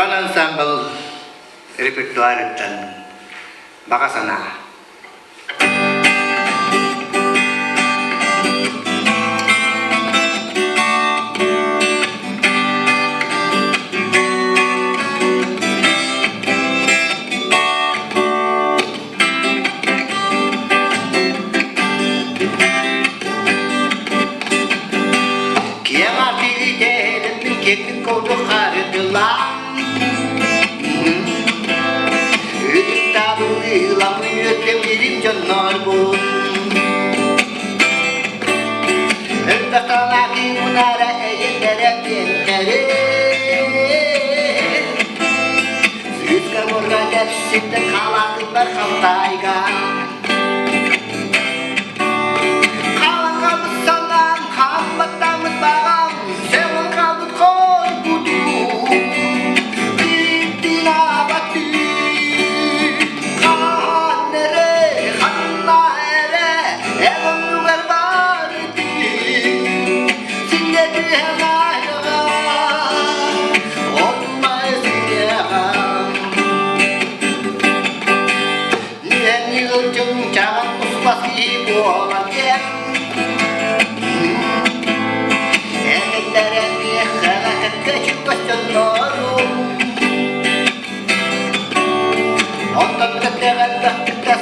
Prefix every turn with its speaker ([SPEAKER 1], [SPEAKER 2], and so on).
[SPEAKER 1] Чороон ансаамбыл репертуарыттан баҕа санаа. Киэҥ атыыһыт киэҥник курдук харытылаан Ытыктаабылыыламмын үөттэммирим дьоннорбун Элбэх талаахи мунаара эйэлэрэ диэннэри Сыыска мурга тэпситтэн халаатыппар халтайга Хаалан санаам, хаамматтааммыт баҕам, сэмэн хаалбыт хоргутуу. Типтин-аабаттыы, хаан эрэ, ханна эрэ, эн оннугар баар этиҥ. Синньэ түһэн ааһыаҕа, отумай сыһыаҕа. Ньыгылдьыҥ чаҕын куспас киһи буолан кэм Этиллэрэ миэхэ кэккэ чугас дьоннорум Онтон кэтэҕэллэхтик да